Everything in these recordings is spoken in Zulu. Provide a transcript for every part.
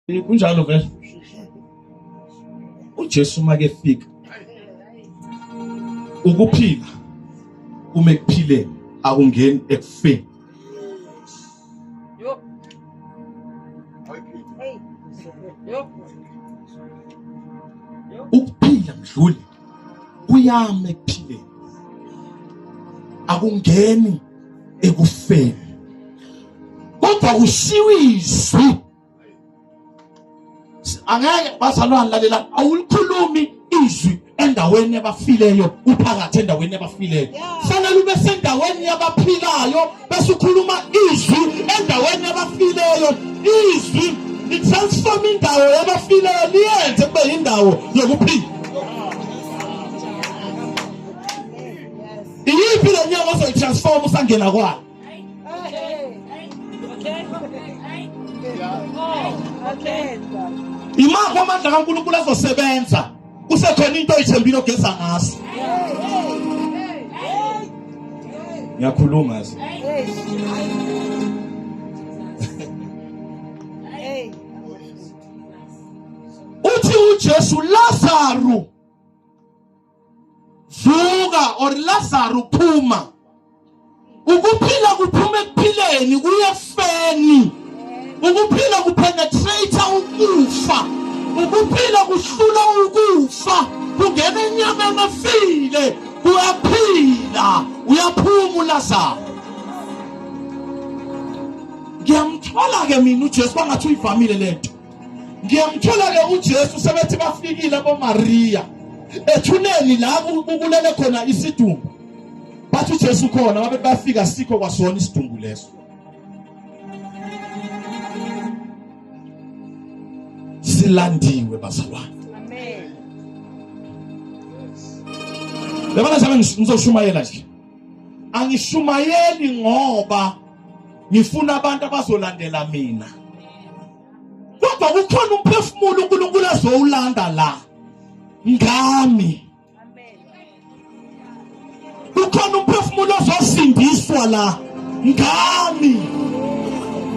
Kunjalo vele. UJesu uma kefika ukuphila uma ekuphileni akungeni ekufeni. Yo. Yo. Ukuphila mdluli kuyama ekuphileni. Akungeni ekufeni. Kodwa kushiwo izwi angeke bazalwane lalela awulikhulumi izwi endaweni yabafileyo uphakathi endaweni yabafileyo fanele ube sendaweni yabaphilayo bese ukhuluma izwi endaweni yabafileyo izwi litransform indawo yabafileyo liyenze kube yindawo yokuphila iyiphi le nyama ozoyitransform usangena kwayo Imaphi amandla kaNkulunkulu azosebenza kusekhona into oyithembile ogeza ngaso. Ngiyakhuluma nje. Uthi uJesu Lazaru vuka or Lazarus phuma ukuphila kuphuma ekuphileni kuye ekufeni ukuphila kupenetrate ukufa ukuphila kuhlula ukufa kungena enyameni efile kuyaphila uyaphuma uLazarus ngiyamthola ke mina uJesu kwangathi uyivamile lento ngiyamthola ke uJesu sebethi bafikile boMaria ethuneni la kukulele khona isidumbu bathi uJesu khona babe bafika sikho kwasona isidumbu leso silandiwe bazalwane amen yabona nje ngizoshumayela nje angishumayeli ngoba ngifuna abantu abazolandela mina kodwa kukhona umphefumulo uNkulunkulu azowulanda la ngami kukhona umphefumulo ozosindiswa la ngami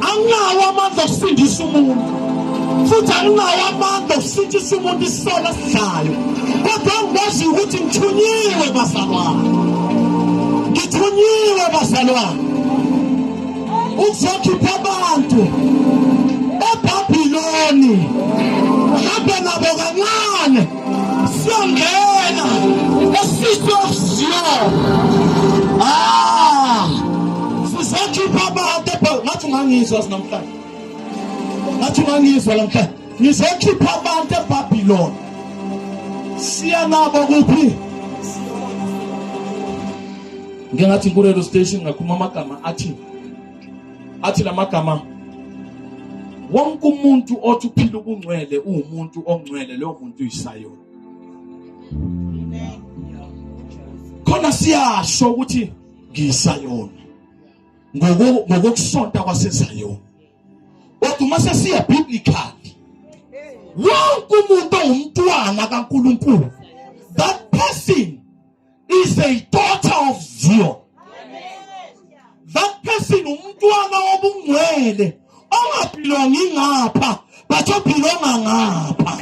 anginawo amandla okusindisa umuntu futhi anginawo amandla okusindisa umuntu isono esidlayo kodwa engikwaziyo ukuthi ngithunyiwe bazalwane ngithunyiwe bazalwane ukuzokhipha abantu eBhabhiloni hambe nabo kancane siyongena eCity of Zion ah sizokhipha abantu ngathi ungangizwa namhlanje ngathi ungangizwa namhlanje ngizokhipha abantu eBhabhiloni siya nabo kuphi ngike ngathi nkulelo station ngakhuluma amagama athi athi lamagama wonke umuntu othi uphila ubungcwele uwumuntu ongcwele lowo muntu uyisayoni khona siyasho ukuthi ngiyisayoni ngokokusonta kwasezayoni kodwa uma sesiya biblically wonke umuntu ongumntwana kaNkulunkulu that person is a daughter of Zion. That person umntwana wobungcwele ongabhilongi ngapha but obhilonga ngapha.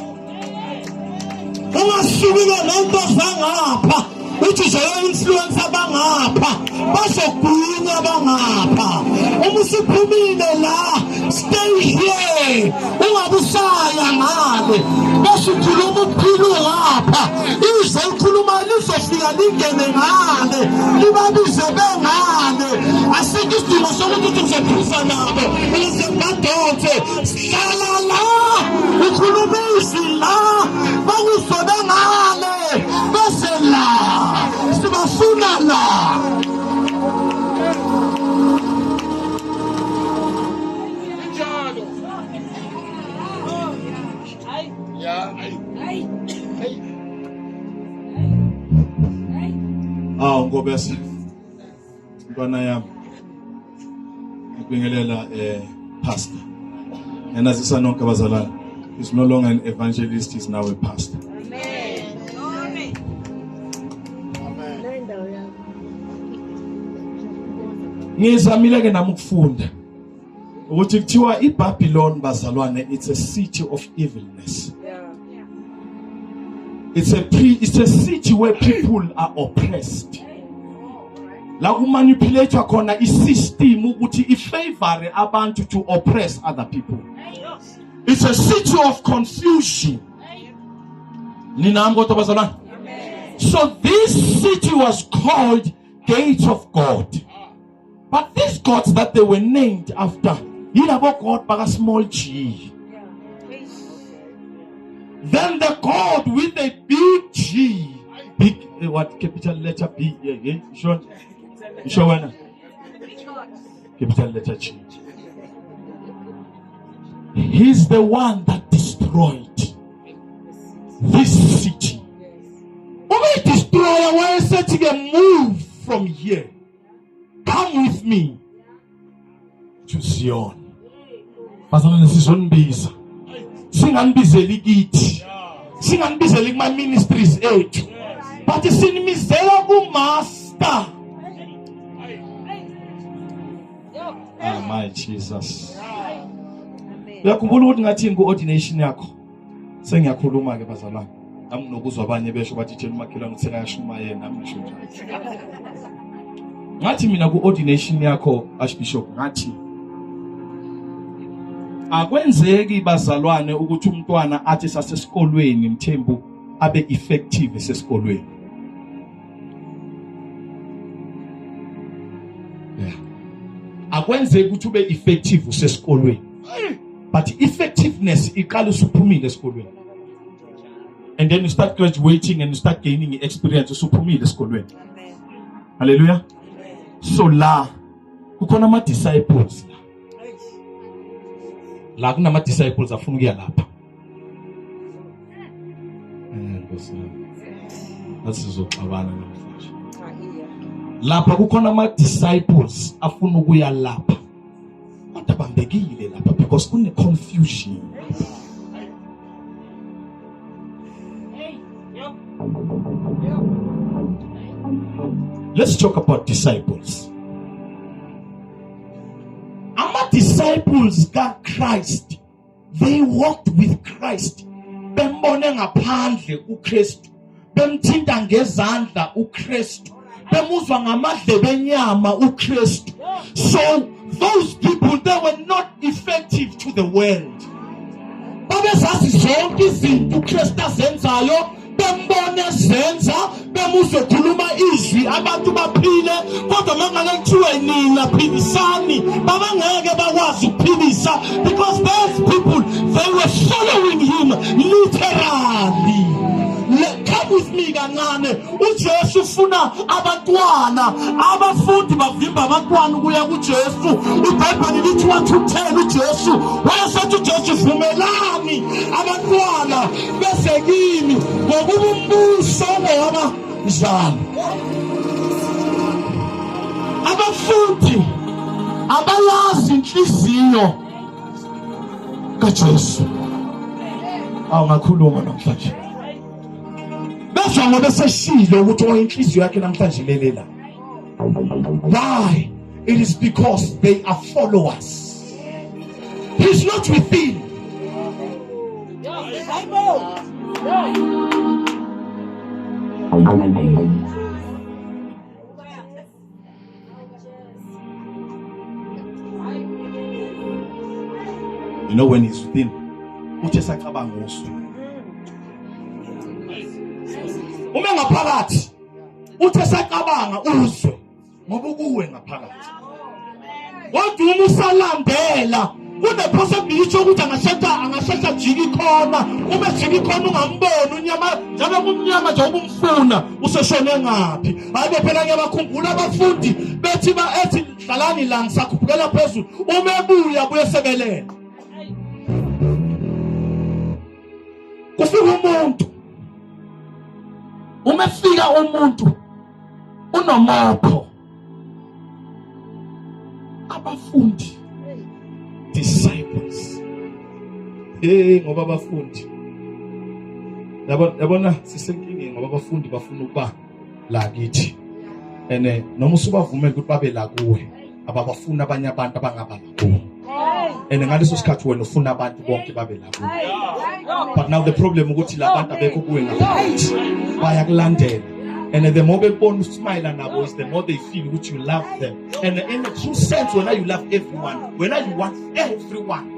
Ungasuki nento zangapha uthi uzoyo influence abangapha bazogwinya abangapha uma usuphumile la stay here ungabusaya ngale bese ukhuluma ukuphila ngapha izwe likhuluma lizofika lingene ngale libabize bengale asikho isidingo sokuthi uthi uzophuza nabo ukuze badonse hlala la ukhuluma izwi la bakuzwe bengale bese la sibafuna la Awu ngobese ntwana yami ngibingelela eh pastor ngiyanazisa nonke abazalwane is no longer an evangelist he's now a pastor Amen. Glory. Ngizamile ke nami ukufunda Ukuthi kuthiwa iBabylon bazalwane, it's a city of evilness. It's a city where people are oppressed. La kumanipulate khona isystem ukuthi ifavor abantu to oppress other people. It's a city of confusion. Ninami kodwa bazalwane? So this city was called Gates of God. But these gods that they were named after, yilabo god baka small g. Then the God with a big G, big what capital letter B, yeah, yeah, sure, sure wena, capital letter G. He's the one that destroyed this city. Uma destroyer wayesethi ke move from here. Come with me to Zion. Bazalwane sizonibiza. Singanibizeli kithi. Singanibizeli kuma ministries ethu. But sinimizela ku master. Ah my Jesus. Uyakhumbula ukuthi ngathini ku ordination yakho? Sengiyakhuluma ke bazalwane. Nami nginokuzwa abanye besho bathi tshela umakhelwane ukuthi sekayashumayela nami ngisho njalo. Ngathi mina ku-ordination yakho Archbishop ngathi akwenzeki bazalwane ukuthi umntwana athi sasesikolweni Mthembu abe effective esesikolweni. Yeah. Akwenzeki ukuthi ube effective usesikolweni. But effectiveness iqala usuphumile esikolweni. And then you start graduating and you start gaining experience usuphumile esikolweni. Hallelujah. So la kukhona ama disciples la. La kunama disciples afuna ukuya lapha. Nkosi yami. Ngathi sizoxabana namhlanje. Lapha kukhona ama disciples afuna ukuya lapha. Kodwa bambekile lapha because kune confusion. Let's talk about disciples. Ama disciples ka Christ, they walked with Christ. Bembone ngaphandle uKristu, bemthinta ngezandla uKristu, bemuzwa ngamadlebe enyama uKristu. So those people, they were not effective to the world. Babezazi zonke izinto uKristu azenzayo, bembone ezenza, bemuzwe khuluma izwi abantu baphile, kodwa mangake kuthiwe nina philisani, babangeke bakwazi ukuphilisa because those people, they were following him literally. Come with me kancane. uJesu ufuna abantwana, abafundi bavimba abantwana ukuya kuJesu. IBhayibheli lithi wathukuthela uJesu, wayesethi uJesu vumelani abantwana beze kimi ngokuba umbuso ungowaba njalo. Abafundi abayazi inhliziyo kaJesu. Awungakhuluma namhlanje. Bezwa ngoba eseshilo ukuthi oh inhliziyo yakhe namhlanje ilele la. Why? It is because they are followers. He's not within. You know when he's within, uthe sacabanga usu. Uma ngaphakathi, uthe sacabanga uzwe ngoba ukuwe ngaphakathi. Kodwa uma usalandela kune-possibility yokuthi angashesha angashesha ajike ikhona. Uma ejika ikhona ungamboni unyama, njengoba kumnyama nje ubumfuna useshone ngaphi. Hayi bo phela ngiyabakhumbula abafundi bethi ba ethi hlalani la ngisakhuphukela phezulu, uma ebuya buye sebelele. Kufika umuntu, uma efika umuntu unomopho. Abafundi, disciples, hey, ngoba abafundi yabona, yabona sisenkingeni ngoba abafundi bafuna ukuba la kithi, ene noma usubavumela ukuthi babe la kuwe, ababafuni abanye abantu abangaba la kuwe. And ngaleso sikhathi wena ufuna abantu bonke babe la kuwe. But now the problem ukuthi labantu abekho kuwe ngaphakathi, bayakulandela. And the more bebona usmile nabo is the more they feel ukuthi you love them. And in the true sense, when you love everyone, when you want everyone.